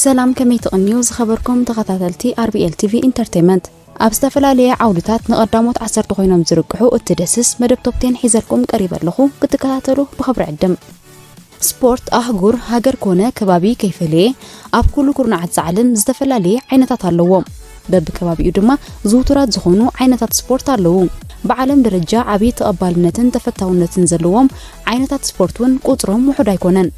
ሰላም፣ ከመይ ትቕንዩ ዝኸበርኩም ተኸታተልቲ ኣር ቢ ኤል ቲ ቪ ኢንተርቴይመንት? ኣብ ዝተፈላለየ ዓውድታት ንቐዳሞት ዓሰርተ ኮይኖም ዝርቅሑ እትደስስ መደብ ቶፕ ቴን ሒዘልኩም ቀሪበ ኣለኹ፣ ክትከታተሉ ብኽብሪ ዕድም። ስፖርት ኣህጉር፣ ሃገር ኮነ ከባቢ ከይፈለየ ኣብ ኩሉ ኩርናዓት ዓለም ዝተፈላለየ ዓይነታት ኣለዎ። በብከባቢኡ ድማ ዝውቱራት ዝኾኑ ዓይነታት ስፖርት ኣለዉ። ብዓለም ደረጃ ዓብዪ ተቐባልነትን ተፈታውነትን ዘለዎም ዓይነታት ስፖርት እውን ቁጽሮም ውሑድ ኣይኮነን።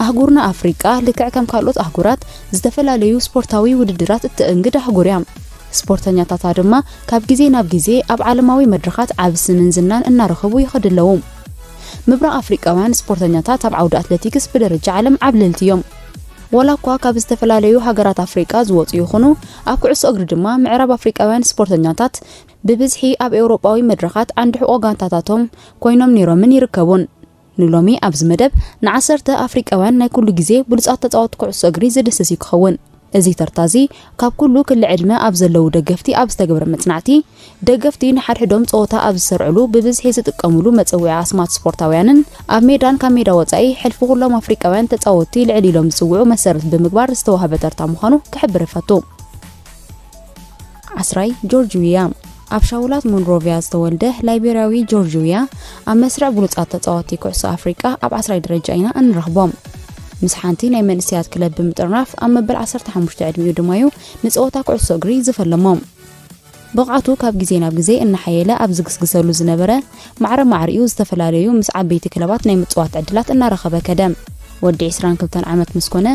ኣህጉርና ኣፍሪቃ ልክዕ ከም ካልኦት ኣህጉራት ዝተፈላለዩ ስፖርታዊ ውድድራት እተእንግድ ኣህጉር እያ። ስፖርተኛታታ ድማ ካብ ግዜ ናብ ግዜ ኣብ ዓለማዊ መድረኻት ዓቢ ስምን ዝናን እናረኸቡ ይኸዱ ኣለዉ። ምብራቕ ኣፍሪቃውያን ስፖርተኛታት ኣብ ዓውዲ ኣትሌቲክስ ብደረጃ ዓለም ዓብለልቲ እዮም። ዋላ እኳ ካብ ዝተፈላለዩ ሃገራት ኣፍሪቃ ዝወጹ ይኹኑ፣ ኣብ ኩዕሶ እግሪ ድማ ምዕራብ ኣፍሪቃውያን ስፖርተኛታት ብብዝሒ ኣብ ኤውሮጳዊ መድረኻት ዓንዲ ሕቖ ጋንታታቶም ኮይኖም ነይሮምን ይርከቡን። ንሎሚ ኣብዚ መደብ ንዓሰርተ ኣፍሪቃውያን ናይ ኩሉ ግዜ ብሉጻት ተጻወትቲ ኩዕሶ እግሪ ዝድስስ እዩ ክኸውን። እዚ ተርታ እዚ ካብ ኩሉ ክሊ ዕድመ ኣብ ዘለዉ ደገፍቲ ኣብ ዝተገብረ መጽናዕቲ፣ ደገፍቲ ንሓድሕዶም ጸወታ ኣብ ዝሰርዕሉ ብብዝሒ ዝጥቀምሉ መጸውዒ ኣስማት ስፖርታውያንን ኣብ ሜዳን ካብ ሜዳ ወጻኢ ሕልፊ ኩሎም ኣፍሪቃውያን ተጻወትቲ ልዕል ኢሎም ዝጽውዑ መሰረት ብምግባር ዝተዋህበ ተርታ ምዃኑ ክሕብር እፈቱ። ዓስራይ፣ ጆርጅ ዊያ። ኣብ ሻውላት ሞንሮቪያ ዝተወልደ ላይቤርያዊ ጆርጅ ዊያ፣ ኣብ መስርዕ ብሉጻት ተጻወትቲ ኩዕሶ ኣፍሪቃ ኣብ ዓስራይ ደረጃ ኢና እንረኽቦ። ምስ ሓንቲ ናይ መንእሰያት ክለብ ብምጥርናፍ፣ ኣብ መበል ዓሰርተ ሓሙሽተ ዕድሚኡ ድማ'ዩ ንጸወታ ኩዕሶ እግሪ ዝፈለሞ። ብቕዓቱ ካብ ግዜ ናብ ግዜ እናሓየለ ኣብ ዝግስግሰሉ ዝነበረ ማዕረ ማዕሪኡ፣ ዝተፈላለዩ ምስ ዓበይቲ ክለባት ናይ ምጽዋት ዕድላት እናረኸበ ከደ። ወዲ ዕስራን ክልተን ዓመት ምስ ኮነ፣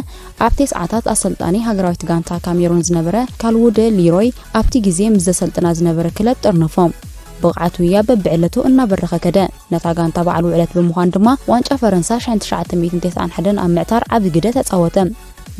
ኣብ ተስዓታት ኣሰልጣኒ ሃገራዊት ጋንታ ካሜሩን ዝነበረ ካልውደ ሊሮይ፣ ኣብቲ ግዜ ምስ ዘሰልጥና ዝነበረ ክለብ ጠርነፎ። ብቕዓቱ ዊያ በብዕለቱ እናበረኸ ከደ። ነታ ጋንታ በዓል ውዕለት ብምዃን ድማ ዋንጫ ፈረንሳ ሽሕን ትሽዓተ ሚእትን ተስዓን ሓደን ኣብ ምዕታር ዓቢ ግደ ተጻወተ።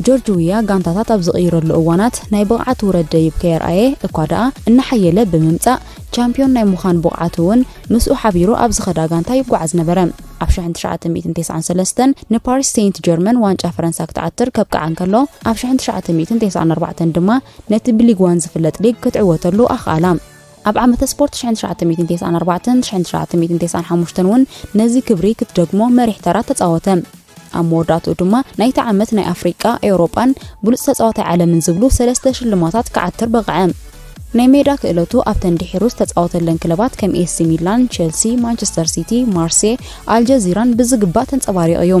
ጆርጅ ዊያ ጋንታታት ኣብ ዝቕይረሉ እዋናት ናይ ብቕዓት ውረድ ደይብ ከየርኣየ እኳ ደኣ፣ እናሓየለ ብምምጻእ ቻምፒዮን ናይ ምዃን ብቕዓቱ እውን ምስኡ ሓቢሩ ኣብ ዝኸዳ ጋንታ ይጓዓዝ ነበረ። ኣብ ሽሕን ትሽዓተ ሚእትን ተስዓን ሰለስተን ንፓሪስ ሴንት ጀርመን ዋንጫ ፈረንሳ ክትዓትር ከብቅዓ እንከሎ፣ ኣብ ሽሕን ትሽዓተ ሚእትን ተስዓን ኣርባዕተን ድማ ነቲ ብሊግ ዋን ዝፍለጥ ሊግ ክትዕወተሉ ኣኽኣላ። ኣብ ዓመተ ስፖርት ሽሕን ትሽዓተ ሚእትን ተስዓን ኣርባዕተን ሽሕን ትሽዓተ ሚእትን ተስዓን ሓሙሽተን እውን ነዚ ክብሪ ክትደግሞ መሪሕ ተራ ተጻወተ። ኣብ መወዳእትኡ ድማ ናይቲ ዓመት ናይ ኣፍሪቃ፣ ኤውሮጳን ብሉጽ ተጻዋታይ ዓለምን ዝብሉ ሰለስተ ሽልማታት ክዓትር በቕዐ። ናይ ሜዳ ክእለቱ ኣብተን ድሒሩ ዝተጻወተለን ክለባት ከም ኤሲ ሚላን፣ ቸልሲ፣ ማንቸስተር ሲቲ፣ ማርሴ፣ ኣልጀዚራን ብዝግባእ ተንጸባሪቑ እዩ።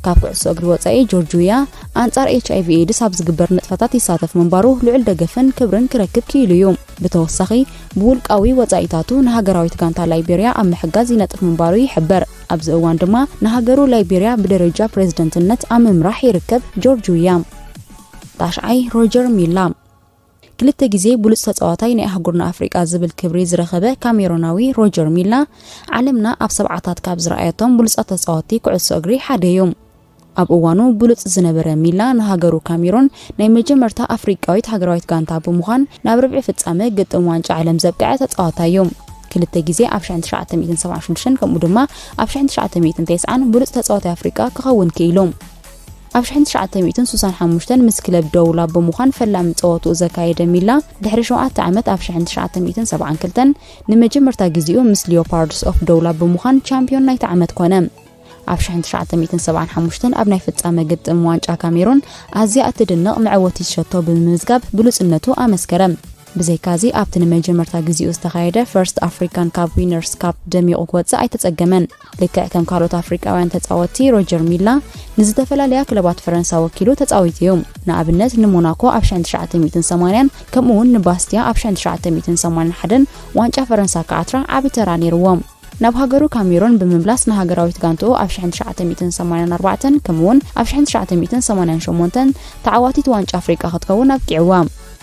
ካብ ኩዕሶ እግሪ ወጻኢ ጆርጅ ዊያ ኣንጻር ኤች ኣይ ቪ ኤድስ ኣብ ዝግበር ንጥፈታት ይሳተፍ ምንባሩ ልዑል ደገፍን ክብርን ክረክብ ክኢሉ እዩ። ብተወሳኺ ብውልቃዊ ወጻኢታቱ ንሃገራዊት ጋንታ ላይቤርያ ኣብ ምሕጋዝ ይነጥፍ ምንባሩ ይሕበር። ኣብዚ እዋን ድማ ንሃገሩ ላይቤርያ ብደረጃ ፕሬዝደንትነት ኣብ ምምራሕ ይርከብ ጆርጅ ዊያ። ታሽዓይ፣ ሮጀር ሚላ። ክልተ ግዜ ብሉጽ ተጻዋታይ ናይ ኣህጉርና ኣፍሪቃ ዝብል ክብሪ ዝረኸበ ካሜሮናዊ ሮጀር ሚላ፣ ዓለምና ኣብ ሰብዓታት ካብ ዝረኣየቶም ብሉጻት ተጻወትቲ ኩዕሶ እግሪ ሓደ እዩ። ኣብ እዋኑ ብሉጽ ዝነበረ ሚላ ንሃገሩ ካሜሩን ናይ መጀመርታ ኣፍሪቃዊት ሃገራዊት ጋንታ ብምዃን ናብ ርብዒ ፍጻመ ግጥም ዋንጫ ዓለም ዘብቅዐ ተጻዋታይ እዩ። ክልተ ግዜ ኣብ ሽሕን ትሽዓተ ሚእትን ሰብዓን ሽዱሽተን ከምኡ ድማ ኣብ ሽሕን ትሽዓተ ሚእትን ተስዓን ብሉጽ ተጻዋታይ ኣፍሪቃ ክኸውን ክኢሉ። ኣብ ሽሕን ትሽዓተ ሚእትን ስሳን ሓሙሽተን ምስ ክለብ ደውላ ብምዃን ፈላሚ ጸወትኡ ዘካየደ ሚላ፣ ድሕሪ ሸውዓተ ዓመት ኣብ ሽሕን ትሽዓተ ሚእትን ሰብዓን ክልተን ንመጀመርታ ግዜኡ ምስ ሊዮፓርድስ ኦፍ ደውላ ብምዃን ቻምፒዮን ናይቲ ዓመት ኮነ። ኣብ ሽሕን ትሽዓተ ሚእትን ሰብዓን ሓሙሽተን ኣብ ናይ ፍጻመ ግጥም ዋንጫ ካሜሩን ኣዝያ እትድነቕ መዕወቲት ሸቶ ብምምዝጋብ ብሉጽነቱ ኣመስከረ። ብዘይካዚ ኣብቲ ንመጀመርታ ግዜኡ ዝተኻየደ ፈርስት ኣፍሪካን ካፕ ዊነርስ ካፕ ደሚቑ ክወጽእ ኣይተጸገመን። ልክዕ ከም ካልኦት ኣፍሪቃውያን ተጻወትቲ ሮጀር ሚላ ንዝተፈላለያ ክለባት ፈረንሳ ወኪሉ ተጻዊቱ እዩ። ንኣብነት ንሞናኮ ኣብ ሽሕን ትሽዓተ ሚእትን ሰማንያን ከምኡ እውን ንባስቲያ ኣብ ሽሕን ትሽዓተ ሚእትን ሰማንያን ሓደን ዋንጫ ፈረንሳ ክዓትራ ዓቢ ተራ ነይርዎ። ናብ ሃገሩ ካሜሩን ብምምላስ ንሃገራዊት ጋንትኡ ኣብ ሽሕን ትሽዓተ ሚእትን ሰማንያን ኣርባዕተን ከምኡውን ኣብ ሽሕን ትሽዓተ ሚእትን ሰማንያን ሸሞንተን ተዓዋቲት ዋንጫ ኣፍሪቃ ክትከውን ኣብቂዕዋ።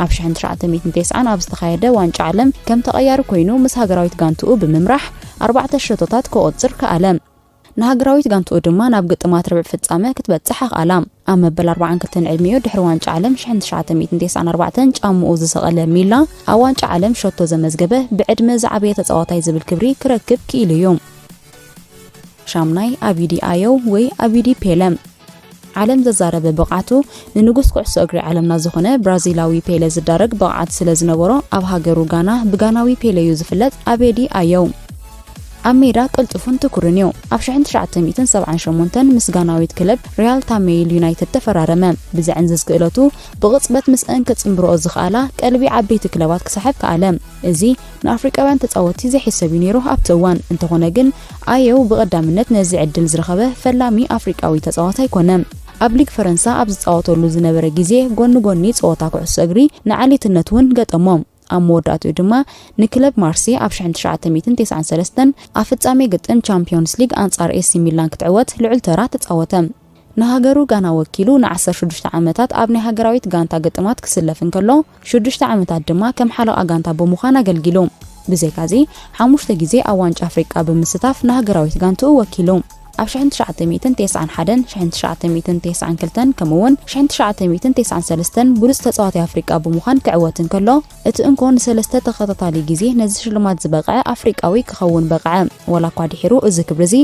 ኣብ ሽሕን ትሽዓተ ሚእትን ተስዓን ኣብ ዝተኻየደ ዋንጫ ዓለም ከም ተቐያሪ ኮይኑ ምስ ሃገራዊት ጋንትኡ ብምምራሕ ኣርባዕተ ሸቶታት ከቆጽር ከኣለ። ንሃገራዊት ጋንትኡ ድማ ናብ ግጥማት ርብዕ ፍጻመ ክትበጽሕ ኣኽኣላ። ኣብ መበል ኣርባዓን ክልተን ዕድሚኡ ድሕሪ ዋንጫ ዓለም ሽሕን ትሽዓተ ሚእትን ተስዓን ኣርባዕተን ጫምኡ ዝሰቐለ ሚላ፣ ኣብ ዋንጫ ዓለም ሸቶ ዘመዝገበ ብዕድመ ዝዓበየ ተጻዋታይ ዝብል ክብሪ ክረክብ ክኢሉ እዩ። ሻምናይ፣ ኣቢዲ ኣየው ወይ ኣቢዲ ፔለ። ዓለም ዘዛረበ ብቕዓቱ፣ ንንጉስ ኩዕሶ እግሪ ዓለምና ዝኾነ ብራዚላዊ ፔለ ዝዳረግ ብቕዓት ስለ ዝነበሮ፣ ኣብ ሃገሩ ጋና ብጋናዊ ፔለ እዩ ዝፍለጥ። ኣቤዲ ኣየው። ኣብ ሜዳ ቅልጡፍን ትኩርን እዩ። ኣብ ሽሕን ትሽዓተ ሚእትን ሰብዓን ሸሞንተን ምስ ጋናዊት ክለብ ሪያል ታሜይል ዩናይትድ ተፈራረመ። ብዘዕንዝዝ ክእለቱ ብቕጽበት ምስአን ክጽንብርኦ ዝኽኣላ ቀልቢ ዓበይቲ ክለባት ክስሕብ ከኣለ። እዚ ንኣፍሪቃውያን ተጻወትቲ ዘይሕሰብ እዩ ነይሩ ኣብቲ እዋን። እንተኾነ ግን ኣየው ብቐዳምነት ነዚ ዕድል ዝረኸበ ፈላሚ ኣፍሪቃዊ ተጻዋታይ ኮነ። ኣብ ሊግ ፈረንሳ ኣብ ዝጻወተሉ ዝነበረ ግዜ ጎኒ ጎኒ ጸወታ ኩዕሶ እግሪ ንዓሌትነት እውን ገጠሞ። ኣብ መወዳእትኡ ድማ ንክለብ ማርሴ ኣብ ሽሕን ትሽዓተ ሚእትን ተስዓን ሰለስተን ኣብ ፍጻሜ ግጥም ቻምፒዮንስ ሊግ ኣንጻር ኤሲ ሚላን ክትዕወት ልዑል ተራ ተጻወተ። ንሃገሩ ጋና ወኪሉ ንዓሰርተ ሽዱሽተ ዓመታት ኣብ ናይ ሃገራዊት ጋንታ ግጥማት ክስለፍ እንከሎ፣ ሽዱሽተ ዓመታት ድማ ከም ሓለቓ ጋንታ ብምዃን ኣገልጊሉ። ብዘይካዚ፣ ሓሙሽተ ግዜ ኣብ ዋንጫ ኣፍሪቃ ብምስታፍ ንሃገራዊት ጋንትኡ ወኪሉ። ኣብ ሽሕን ትሽዓተ ሚእትን ተስዓን ሓደን፣ ሽሕን ትሽዓተ ሚእትን ተስዓን ክልተን ከምኡ'ውን ሽሕን ትሽዓተ ሚእትን ተስዓን ሰለስተን ብሉጽ ተጻዋታይ ኣፍሪቃ ብምዃን ክዕወት እንከሎ፣ እቲ እንኮ ንሰለስተ ተኸታታሊ ግዜ ነዚ ሽልማት ዝበቕዐ ኣፍሪቃዊ ክኸውን በቕዐ። ዋላ እኳ ድሒሩ እዚ ክብሪ እዚ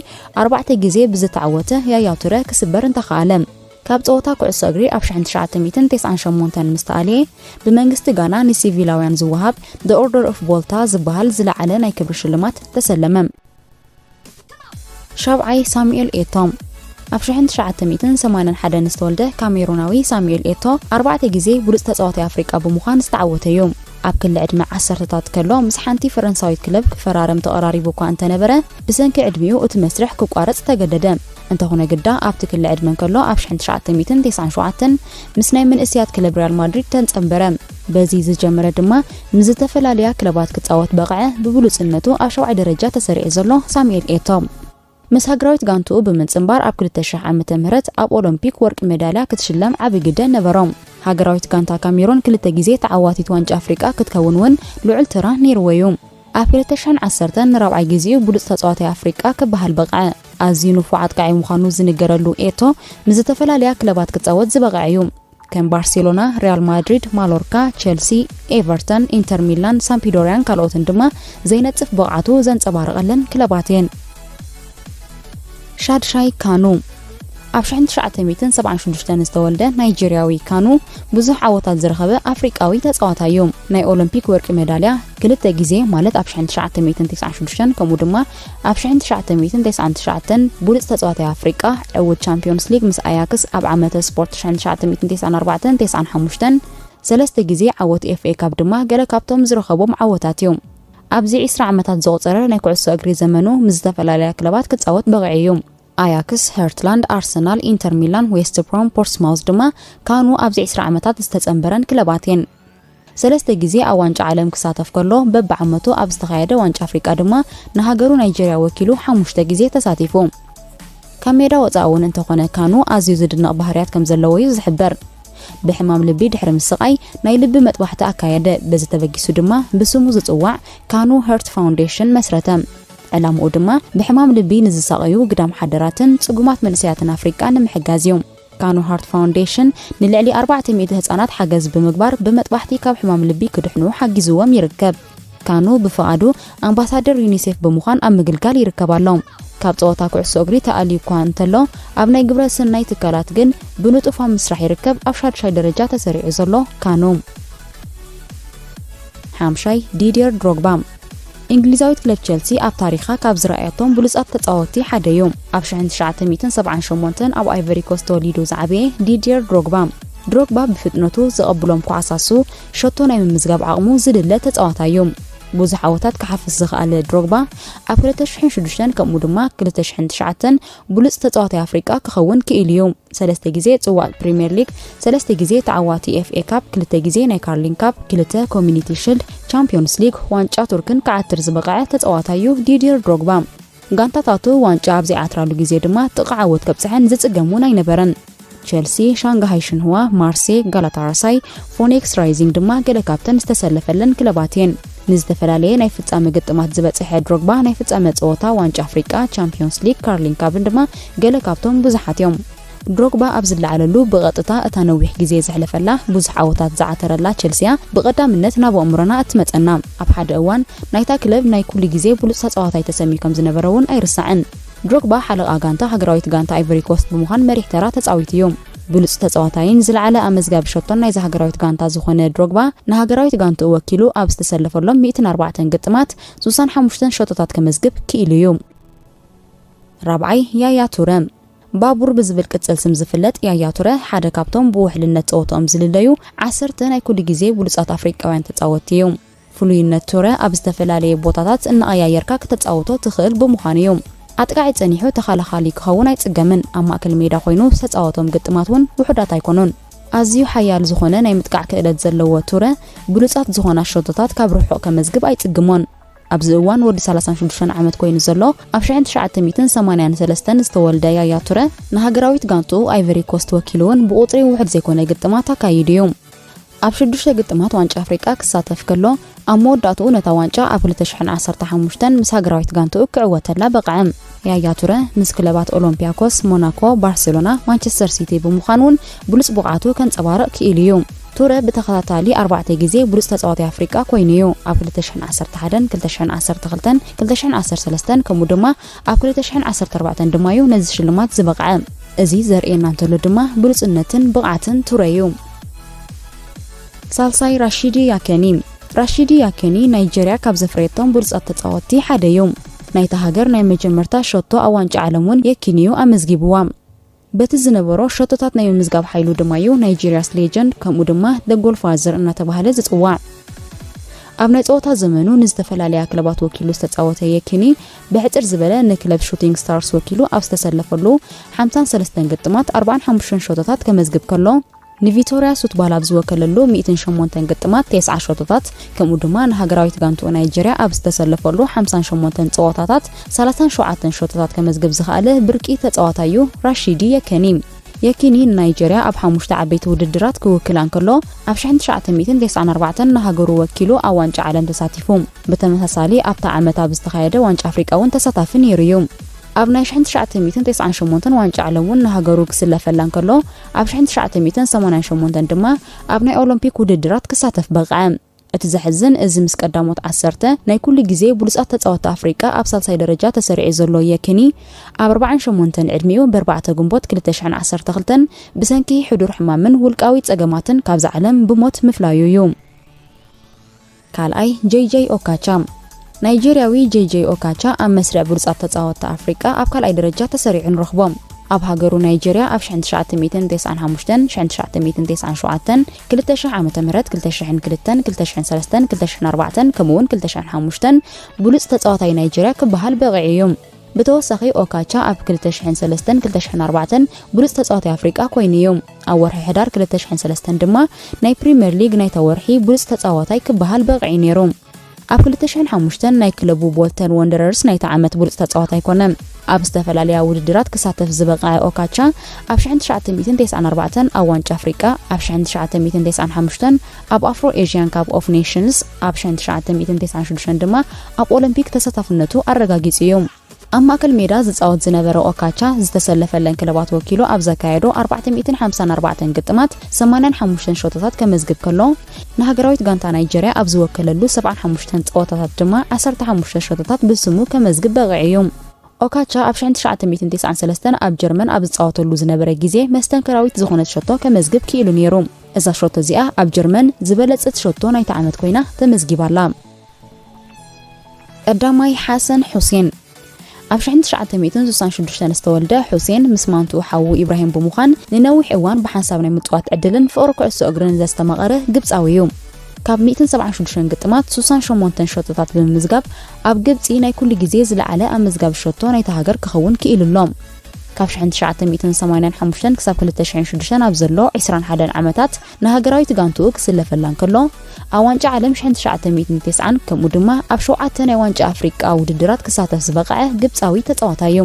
ኣርባዕተ ግዜ ብዝተዓወተ ያያ ቱረ ክስበር እንተኸኣለ። ካብ ጸወታ ኩዕሶ እግሪ ኣብ ሽሕን ትሽዓተ ሚእትን ተስዓን ሸሞንተን ምስ ተኣልየ፣ ብመንግስቲ ጋና ንሲቪላውያን ዝወሃብ The Order of Volta ዝበሃል ዝለዓለ ናይ ክብሪ ሽልማት ተሰለመ። ሻብዓይ ሳሙኤል ኤቶ። ኣብ ሽሕን ትሽዓተ ሚእትን ሰማንያን ሓደን ዝተወልደ ካሜሩናዊ ሳሙኤል ኤቶ ኣርባዕተ ግዜ ብሉጽ ተጻዋታይ ኣፍሪቃ ብምዃን ዝተዓወተ እዩ። ኣብ ክሊ ዕድመ ዓሰርተታት ከሎ ምስ ሓንቲ ፈረንሳዊት ክለብ ክፈራረም ተቐራሪቡ እኳ እንተነበረ፣ ብሰንኪ ዕድሚኡ እቲ መስርሕ ክቋረጽ ተገደደ። እንተኾነ ግዳ ኣብቲ ክሊ ዕድመ እንከሎ ኣብ ሽሕን ትሽዓተ ሚእትን ተስዓን ሸውዓተን ምስ ናይ መንእሰያት ክለብ ሪያል ማድሪድ ተንጸንበረ። በዚ ዝጀመረ ድማ ምስ ዝተፈላለያ ክለባት ክጻወት በቕዐ። ብብሉጽነቱ ኣብ ሻብዓይ ደረጃ ተሰሪዑ ዘሎ ሳሙኤል ኤቶ። ምስ ሃገራዊት ጋንትኡ ብምጽንባር ኣብ ክልተ ሽሕ ዓመተ ምህረት ኣብ ኦሎምፒክ ወርቂ ሜዳልያ ክትሽለም ዓቢ ግደ ነበሮ። ሃገራዊት ጋንታ ካሜሩን ክልተ ግዜ ተዓዋቲት ዋንጫ ኣፍሪቃ ክትከውን እውን ልዑል ተራ ነይርዎ እዩ። ኣብ ክልተ ሽሕን ዓሰርተን ንራብዓይ ግዜኡ ብሉጽ ተጻዋታይ ኣፍሪቃ ክበሃል በቕዐ። ኣዝዩ ንፉዕ ኣጥቃዒ ምዃኑ ዝንገረሉ ኤቶ ምስ ዝተፈላለያ ክለባት ክጻወት ዝበቕዐ እዩ። ከም ባርሴሎና፣ ሪያል ማድሪድ፣ ማሎርካ፣ ቸልሲ፣ ኤቨርተን፣ ኢንተር ሚላን፣ ሳምፒዶሪያን ካልኦትን ድማ ዘይነጽፍ ብቕዓቱ ዘንጸባረቐለን ክለባት እየን። ሻድሻይ ካኑ። ኣብ ሽሕን ትሽዓተ ሚእትን ሰብዓን ሽዱሽተን ዝተወልደ ናይጄርያዊ ካኑ ብዙሕ ዓወታት ዝረኸበ ኣፍሪቃዊ ተጻዋታይ እዩ። ናይ ኦሎምፒክ ወርቂ ሜዳልያ ክልተ ግዜ፣ ማለት ኣብ ሽሕን ትሽዓተ ሚእትን ተስዓን ሽዱሽተን ከምኡ ድማ ኣብ ሽሕን ትሽዓተ ሚእትን ተስዓን ትሽዓተን ብሉጽ ተጻዋታይ ኣፍሪቃ፣ ዕዉት ቻምፒዮንስ ሊግ ምስ ኣያክስ ኣብ ዓመተ ስፖርት ሽሕን ትሽዓተ ሚእትን ተስዓን ኣርባዕተን ተስዓን ሓሙሽተን፣ ሰለስተ ግዜ ዓወት ኤፍ ኤ ካፕ ድማ ገለ ካብቶም ዝረኸቦም ዓወታት እዩ። ኣብዚ ዕስራ ዓመታት ዘቑጸረ ናይ ኩዕሶ እግሪ ዘመኑ ምስ ዝተፈላለያ ክለባት ክጻወት በቒዑ እዩ። ኣያክስ፣ ሄርትላንድ፣ ኣርሰናል፣ ኢንተር ሚላን፣ ዌስት ብሮም፣ ፖርትስማውዝ ድማ ካኑ ኣብዚ ዕስራ ዓመታት ዝተጸንበረን ክለባት እየን። ሰለስተ ግዜ ኣብ ዋንጫ ዓለም ክሳተፍ ከሎ፣ በብዓመቱ ኣብ ዝተኻየደ ዋንጫ ኣፍሪቃ ድማ ንሃገሩ ናይጄርያ ወኪሉ ሓሙሽተ ግዜ ተሳቲፉ። ካብ ሜዳ ወጻኢ እውን እንተኾነ ካኑ ኣዝዩ ዝድነቕ ባህርያት ከም ዘለዎ እዩ ዝሕበር። ብሕማም ልቢ ድሕሪ ምስቓይ ናይ ልቢ መጥባሕቲ ኣካየደ። በዚ ተበጊሱ ድማ ብስሙ ዝጽዋዕ ካኑ ሀርት ፋውንዴሽን መስረተ። ዕላምኡ ድማ ብሕማም ልቢ ንዝሳቐዩ ግዳም ሓደራትን ጽጉማት መንእሰያትን ኣፍሪቃ ንምሕጋዝ እዩ። ካኑ ሃርት ፋውንዴሽን ንልዕሊ ኣርባዕተ ሚእቲ ህጻናት ሓገዝ ብምግባር ብመጥባሕቲ ካብ ሕማም ልቢ ክድሕኑ ሓጊዝዎም ይርከብ። ካኑ ብፍቓዱ ኣምባሳደር ዩኒሴፍ ብምዃን ኣብ ምግልጋል ይርከብ ኣሎ። ካብ ጸወታ ኩዕሶ እግሪ ተኣልዩ እኳ እንተሎ፣ ኣብ ናይ ግብረ ሰናይ ትካላት ግን ብንጡፍ ኣብ ምስራሕ ይርከብ። ኣብ ሻድሻይ ደረጃ ተሰሪዑ ዘሎ ካኑ። ሓምሻይ፣ ዲድየር ድሮግባ። እንግሊዛዊት ክለብ ቸልሲ ኣብ ታሪኻ ካብ ዝረኣየቶም ብሉጻት ተጻወትቲ ሓደ እዩ። ኣብ ሽሕን ትሽዓተ ሚእትን ሰብዓን ሸሞንተን ኣብ ኣይቨሪ ኮስት ተወሊዱ ዝዓበየ ዲድየር ድሮግባ። ድሮግባ ብፍጥነቱ፣ ዘቐብሎም ኳዕሳሱ፣ ሸቶ ናይ ምምዝጋብ ዓቕሙ ዝድለ ተጻዋታይ እዩ። ብዙሕ ዓወታት ክሓፍስ ዝኸኣለ ድሮግባ፣ ኣብ ክልተ ሽሕን ሽዱሽተን ከምኡ ድማ ክልተ ሽሕን ትሽዓተን ብሉጽ ተጻዋታይ ኣፍሪቃ ክኸውን ክኢሉ እዩ። ሰለስተ ግዜ ጽዋእ ፕሪምየር ሊግ፣ ሰለስተ ግዜ ተዓዋቲ ኤፍ ኤ ካፕ፣ ክልተ ግዜ ናይ ካርሊን ካፕ፣ ክልተ ኮሚኒቲ ሽልድ፣ ቻምፒዮንስ ሊግ፣ ዋንጫ ቱርክን ክዓትር ዝበቕዐ ተጻዋታይ እዩ ዲድየር ድሮግባ። ጋንታታቱ ዋንጫ ኣብ ዘይዓትራሉ ግዜ ድማ ጥቓ ዓወት ከብጽሐን ዝጽገም እውን ኣይነበረን። ቸልሲ፣ ሻንግሃይ ሽንህዋ፣ ማርሴ፣ ጋላታራሳይ፣ ፎኔክስ ራይዚንግ ድማ ገለ ካብተን ዝተሰለፈለን ክለባት እየን። ንዝተፈላለየ ናይ ፍጻመ ግጥማት ዝበጽሐ ድሮግባ ናይ ፍጻመ ጸወታ ዋንጫ ኣፍሪቃ፣ ቻምፒዮንስ ሊግ፣ ካርሊን ካፕን ድማ ገለ ካብቶም ብዙሓት እዮም። ድሮግባ ኣብ ዝለዓለሉ ብቐጥታ እታ ነዊሕ ግዜ ዘሕለፈላ ብዙሕ ዓወታት ዝዓተረላ ቸልሲያ ብቐዳምነት ናብ ኣእምሮና እትመጸና። ኣብ ሓደ እዋን ናይታ ክለብ ናይ ኩሉ ግዜ ብሉጽ ተጻዋታይ ተሰምዩ ከም ዝነበረ እውን ኣይርሳዕን። ድሮግባ ሓለቓ ጋንታ ሃገራዊት ጋንታ ኣይቨሪ ኮስት ብምዃን መሪሕ ተራ ተጻዊቱ እዩ። ብሉጽ ተጻዋታይን ዝለዓለ ኣመዝጋቢ ሸቶን ናይዛ ሃገራዊት ጋንታ ዝኾነ ድሮግባ፣ ንሃገራዊት ጋንትኡ ወኪሉ ኣብ ዝተሰለፈሎም ሚእትን ኣርባዕተን ግጥማት ስሳን ሓሙሽተን ሸቶታት ከመዝግብ ክኢሉ እዩ። ራብዓይ፣ ያያ ቱረ። ባቡር ብዝብል ቅጽል ስም ዝፍለጥ ያያ ቱረ ሓደ ካብቶም ብውሕልነት ጸወታኦም ዝልለዩ ዓሰርተ ናይ ኩሉ ግዜ ብሉጻት ኣፍሪቃውያን ተጻወትቲ እዩ። ፍሉይነት ቱረ ኣብ ዝተፈላለየ ቦታታት እናቐያየርካ ከተጻውቶ ትኽእል ብምዃኑ እዩ። ኣጥቃዒ ጸኒሑ ተኸላኻሊ ክኸውን ኣይጽገምን። ኣብ ማእከል ሜዳ ኮይኑ ዝተጻወቶም ግጥማት እውን ውሑዳት ኣይኮኑን። ኣዝዩ ሓያል ዝኾነ ናይ ምጥቃዕ ክእለት ዘለዎ ቱረ፣ ብሉጻት ዝኾና ሸቶታት ካብ ርሑቕ ከመዝግብ ኣይጽግሞን። ኣብዚ እዋን ወዲ ሰላሳን ሽዱሽተን ዓመት ኮይኑ ዘሎ፣ ኣብ ሽሕን ትሽዓተ ሚእትን ሰማንያን ሰለስተን ዝተወልደ ያያ ቱረ፣ ንሃገራዊት ጋንትኡ ኣይቨሪ ኮስት ወኪሉ እውን ብቁጽሪ ውሑድ ዘይኮነ ግጥማት ኣካይዱ እዩ። ኣብ ሽዱሽተ ግጥማት ዋንጫ ኣፍሪቃ ክሳተፍ ከሎ፣ ኣብ መወዳእትኡ ነታ ዋንጫ ኣብ ክልተ ሽሕን ዓሰርተ ሓሙሽተን ምስ ሃገራዊት ጋንትኡ ክዕወተላ በቕዐ። ያያ ቱረ ምስ ክለባት ኦሎምፒያኮስ፣ ሞናኮ፣ ባርሴሎና፣ ማንቸስተር ሲቲ ብምዃን እውን ብሉጽ ብቕዓቱ ከንጸባርቕ ክኢሉ እዩ። ቱረ ብተኸታታሊ ኣርባዕተ ግዜ ብሉጽ ተጻዋታይ ኣፍሪቃ ኮይኑ እዩ። ኣብ ክልተ ሽሕን ዓሰርተ ሓደን፣ ክልተ ሽሕን ዓሰርተ ክልተን፣ ክልተ ሽሕን ዓሰርተ ሰለስተን፣ ከምኡ ድማ ኣብ ክልተ ሽሕን ዓሰርተ ኣርባዕተን ድማ እዩ ነዚ ሽልማት ዝበቕዐ። እዚ ዘርእየና እንተሎ ድማ ብሉጽነትን ብቕዓትን ቱረ እዩ። ሳልሳይ፣ ራሺዲ ያከኒ። ራሺዲ ያከኒ ናይጀርያ ካብ ዘፍረየቶም ብሉጻት ተጻወትቲ ሓደ እዩ። ናይታ ሃገር ናይ መጀመርታ ሸቶ ኣብ ዋንጫ ዓለም እውን የኪኒ እዩ ኣመዝጊብዋ። በቲ ዝነበሮ ሸቶታት ናይ ምምዝጋብ ሓይሉ ድማ እዩ ናይጀርያስ ሌጀንድ፣ ከምኡ ድማ The Goal Father እናተባህለ ዝጽዋዕ። ኣብ ናይ ጸወታ ዘመኑ ንዝተፈላለያ ክለባት ወኪሉ ዝተጻወተ የኪኒ፣ ብሕጽር ዝበለ ንክለብ ሹቲንግ ስታርስ ወኪሉ ኣብ ዝተሰለፈሉ ሓምሳን ሰለስተን ግጥማት ኣርባዓን ሓሙሽተን ሸቶታት ከመዝግብ ከሎ፣ ንቪቶርያ ሱትባል ኣብ ዝወከለሉ ሚእትን ሸሞንተን ግጥማት ተስዓ ሸቶታት፣ ከምኡ ድማ ንሃገራዊት ጋንትኡ ናይጀርያ ኣብ ዝተሰለፈሉ ሓምሳን ሸሞንተን ጸወታታት ሰላሳን ሸውዓተን ሸቶታት ከመዝግብ ዝኸኣለ ብርቂ ተጻዋታይ እዩ ራሺዲ የከኒ። የኪኒ ንናይጀርያ ኣብ ሓሙሽተ ዓበይቲ ውድድራት ክውክላ እንከሎ፣ ኣብ ሽሕን ትሽዓተ ሚእትን ተስዓን ኣርባዕተን ንሃገሩ ወኪሉ ኣብ ዋንጫ ዓለም ተሳቲፉ። ብተመሳሳሊ ኣብታ ዓመት ኣብ ዝተኻየደ ዋንጫ ኣፍሪቃ እውን ተሳታፊ ነይሩ እዩ። ኣብ ናይ ሽሕን ትሽዓተ ሚእትን ተስዓን ሸሞንተን ዋንጫ ዓለም እውን ንሃገሩ ክስለፈላ እንከሎ፣ ኣብ ሽሕን ትሽዓተ ሚእትን ሰማንያን ሸሞንተን ድማ ኣብ ናይ ኦሎምፒክ ውድድራት ክሳተፍ በቕዐ። እቲ ዘሕዝን፣ እዚ ምስ ቀዳሞት ዓሰርተ ናይ ኩሉ ግዜ ብሉጻት ተጻወትቲ ኣፍሪቃ ኣብ ሳልሳይ ደረጃ ተሰሪዑ ዘሎ የኪኒ፣ ኣብ ኣርባዓን ሸሞንተን ዕድሚኡ ብኣርባዕተ ግንቦት ክልተ ሽሕን ዓሰርተ ክልተን ብሰንኪ ሕዱር ሕማምን ውልቃዊ ጸገማትን ካብዛ ዓለም ብሞት ምፍላዩ እዩ። ካልኣይ፣ ጄይ ጄይ ኦካቻ። ናይጄርያዊ ጄይ ጄይ ኦካቻ ኣብ መስርዕ ብሉጻት ተጻወትቲ ኣፍሪቃ ኣብ ካልኣይ ደረጃ ተሰሪዑ ንረኽቦ። ኣብ ሃገሩ ናይጄርያ ኣብ ሽሕን ትሽዓተ ሚእትን ተስዓን ሓሙሽተን፣ ሽሕን ትሽዓተ ሚእትን ተስዓን ሸውዓተን፣ ክልተ ሽሕ ዓመተ ምህረት፣ ክልተ ሽሕን ክልተን፣ ክልተ ሽሕን ሰለስተን፣ ክልተ ሽሕን ኣርባዕተን፣ ከምኡ እውን ክልተ ሽሕን ሓሙሽተን ብሉጽ ተጻዋታይ ናይጄርያ ክበሃል በቒዑ እዩ። ብተወሳኺ ኦካቻ ኣብ ክልተ ሽሕን ሰለስተን፣ ክልተ ሽሕን ኣርባዕተን ብሉጽ ተጻዋታይ ኣፍሪቃ ኮይኑ እዩ። ኣብ ወርሒ ሕዳር ክልተ ሽሕን ሰለስተን ድማ ናይ ፕሪምየር ሊግ ናይታ ወርሒ ብሉጽ ተጻዋታይ ክበሃል በቒዑ ነይሩ። ኣብ ክልተ ሽሕን ሓሙሽተን ናይ ክለቡ ቦልተን ወንደረርስ ናይታ ዓመት ብሉጽ ተጻዋታይ ኮነ። ኣብ ዝተፈላለያ ውድድራት ክሳተፍ ዝበቕዐ ኦካቻ፣ ኣብ ሽሕን ትሽዓተ ሚእትን ተስዓን ኣርባዕተን ኣብ ዋንጫ ኣፍሪቃ፣ ኣብ ሽሕን ትሽዓተ ሚእትን ተስዓን ሓሙሽተን ኣብ ኣፍሮ ኤዥያን ካፕ ኦፍ ኔሽንስ፣ ኣብ ሽሕን ትሽዓተ ሚእትን ተስዓን ሽዱሽተን ድማ ኣብ ኦሎምፒክ ተሳታፍነቱ ኣረጋጊጹ እዩ። ኣብ ማእከል ሜዳ ዝጻወት ዝነበረ ኦካቻ፣ ዝተሰለፈለን ክለባት ወኪሉ ኣብ ዘካየዶ ኣርባዕተ ሚእትን ሓምሳን ኣርባዕተን ግጥማት ሰማንያን ሓሙሽተን ሸቶታት ከመዝግብ ከሎ፣ ንሃገራዊት ጋንታ ናይጀርያ ኣብ ዝወከለሉ ሰብዓን ሓሙሽተን ጸወታታት ድማ ዓሰርተ ሓሙሽተ ሸቶታት ብስሙ ከመዝግብ በቒዑ እዩ። ኦካቻ ኣብ ሽሕን ትሽዓተ ሚእትን ተስዓን ሰለስተን ኣብ ጀርመን ኣብ ዝጻወተሉ ዝነበረ ግዜ መስተንክራዊት ዝኾነት ሸቶ ከመዝግብ ክኢሉ ነይሩ። እዛ ሸቶ እዚኣ ኣብ ጀርመን ዝበለጸት ሸቶ ናይቲ ዓመት ኮይና ተመዝጊባ ኣላ። ቀዳማይ፣ ሓሰን ሑሴን። ኣብ ሽሕን ትሽዓተ ሚእትን ስሳን ሽዱሽተን ዝተወልደ ሑሴን ምስ ማንትኡ ሓዉ ኢብራሂም ብምዃን ንነዊሕ እዋን ብሓንሳብ ናይ ምጽዋት ዕድልን ፍቕሪ ኩዕሶ እግርን ዘስተማቐረ ግብጻዊ እዩ። ካብ ሚእትን ሰብዓን ሽዱሽተን ግጥማት ስሳን ሸሞንተን ሸቶታት ብምምዝጋብ ኣብ ግብጺ ናይ ኩሉ ግዜ ዝለዓለ ኣመዝጋቢ ሸቶ ናይታ ሃገር ክኸውን ክኢሉ ኣሎ። ካብ ሽሕን ትሽዓተ ሚእትን ሰማንያን ሓሙሽተን ክሳብ ክልተ ሽሕን ሽዱሽተን ኣብ ዘሎ ዕስራን ሓደን ዓመታት ንሃገራዊት ጋንትኡ ክስለፈላ እንከሎ፣ ኣብ ዋንጫ ዓለም ሽሕን ትሽዓተ ሚእትን ተስዓን ከምኡ ድማ ኣብ ሸውዓተ ናይ ዋንጫ ኣፍሪቃ ውድድራት ክሳተፍ ዝበቕዐ ግብጻዊ ተጻዋታይ እዩ።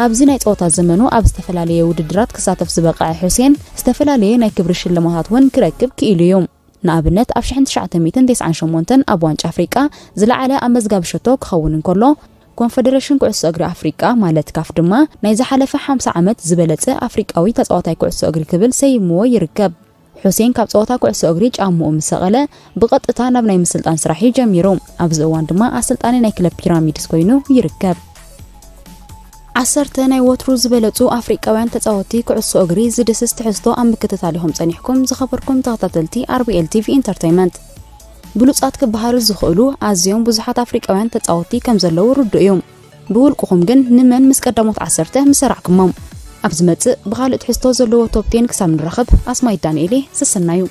ኣብዚ ናይ ጸወታ ዘመኑ ኣብ ዝተፈላለየ ውድድራት ክሳተፍ ዝበቕዐ ሑሴን፣ ዝተፈላለየ ናይ ክብሪ ሽልማታት እውን ክረክብ ክኢሉ እዩ። ንኣብነት፣ ኣብ ሽሕን ትሽዓተ ሚእትን ተስዓን ሸሞንተን ኣብ ዋንጫ ኣፍሪቃ ዝለዓለ ኣመዝጋቢ ሸቶ ክኸውን እንከሎ፣ ኮንፈደሬሽን ኩዕሶ እግሪ ኣፍሪቃ፣ ማለት ካፍ፣ ድማ ናይ ዝሓለፈ ሓምሳ ዓመት ዝበለጸ ኣፍሪቃዊ ተጻዋታይ ኩዕሶ እግሪ ክብል ሰይምዎ ይርከብ። ሑሴን ካብ ጸወታ ኩዕሶ እግሪ ጫምኡ ምስ ሰቐለ፣ ብቐጥታ ናብ ናይ ምስልጣን ስራሕ እዩ ጀሚሩ። ኣብዚ እዋን ድማ ኣሰልጣኒ ናይ ክለብ ፒራሚድስ ኮይኑ ይርከብ። ዓሰርተ ናይ ወትሩ ዝበለጹ ኣፍሪቃውያን ተጻወትቲ ኩዕሶ እግሪ ዝድስስ ትሕዝቶ ኣብ ምክትታል ኢኹም ጸኒሕኩም ዝኸበርኩም ተኸታተልቲ ኣር ቢ ኤል ቲ ቪ ኢንተርተይመንት። ብሉጻት ክበሃሉ ዝኽእሉ ኣዝዮም ብዙሓት ኣፍሪቃውያን ተጻወትቲ ከም ዘለዉ ርዱእ እዩ። ብውልቅኹም ግን ንመን ምስ ቀዳሞት ዓሰርተ ምሰራዕኩሞም? ኣብ ዝመጽእ ብኻልእ ትሕዝቶ ዘለዎ ቶፕ ቴን ክሳብ ንራኸብ ኣስማይ ዳንኤሌ ሰሰናዩ።